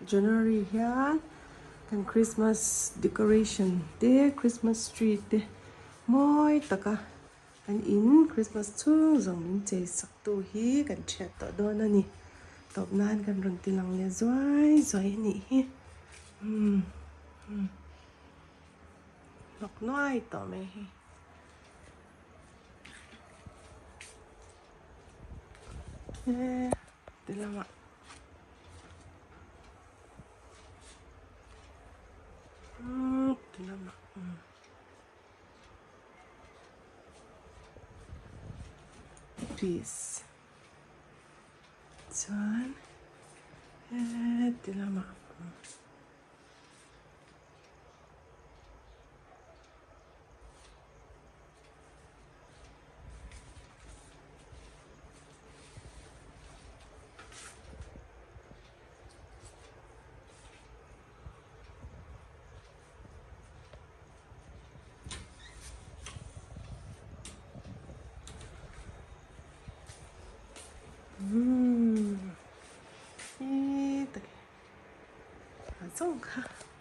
January hian kan Christmas decoration te Christmas tree te mawi taka kan in Christmas chhung zawng min chei sak tu hi kan thiat tawh dawn a ni. Tawp nan kan rawn ti lang leh zuai zuai a nih hi. Umm umm hnawk nuai tawh mai hi. He ti lamah umm ti lamah umm piece chuan he ti lamah umm.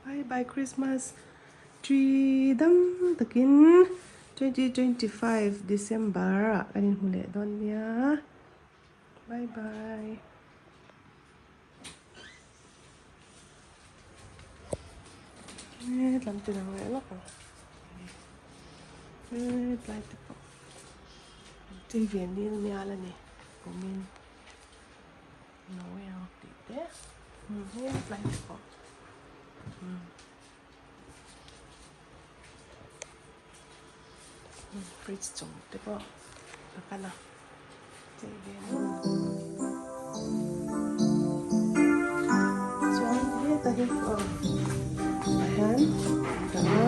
Bye bye Christmas tree dam takin 2025 December ah kan inhmu leh dawn nia bye bye. Hetlam te dang leh lawk ang hetlai te pawh chei ve nil mial a ni kumin Noel tih te hetlai te pawh fridge chung te pawh a kal a chei ve nual chuan heta hi aw tah hian dah a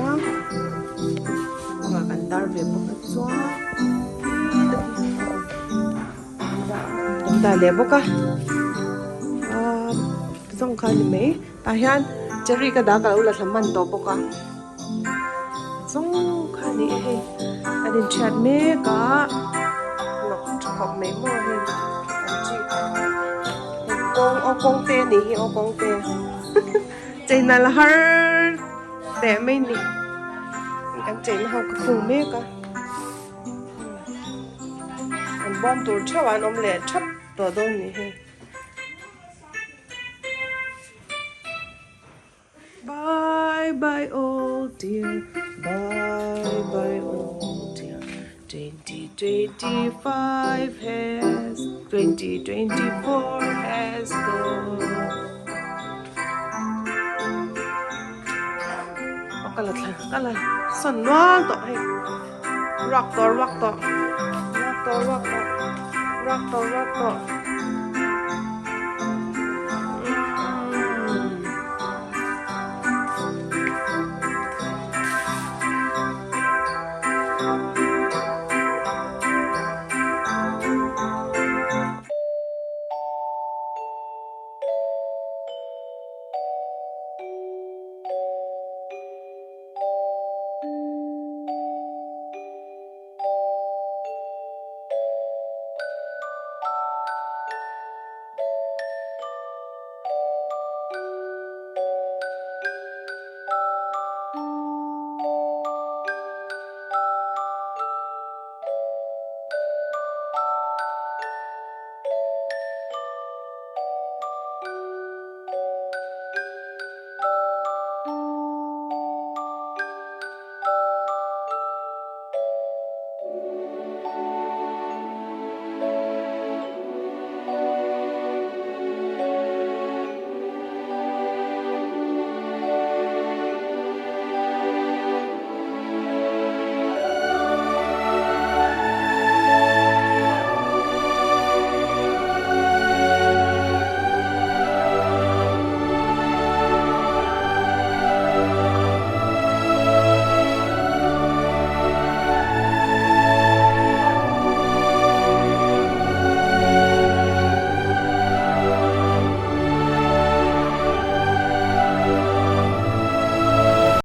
bangah kan tar ve bawk a chuan heta hi kan dah leh bawk a aaa zawng kha a ni mai tah hian cherry ka dah ka lo la thla hman tawh bawk a zawng kha a ni e hei an inthiat mek a hnawk tha khawp mai maw hei an chi kha hei kawng aw kawng te a nih hi aw kawng te chei nalh har teh mai a ni kan cheina ho ka khung mek a. An bawm tur theuh ah an awm leh thap tawh dawn nih hi. Bye bye old dear, bye bye old dear, 2025 has, 2024 has gone. Aw ka la thla, ka la sawn nual tawh hei. Ruak tawh ruak tawh ruak tawh ruak tawh ruak tawh ruak tawh.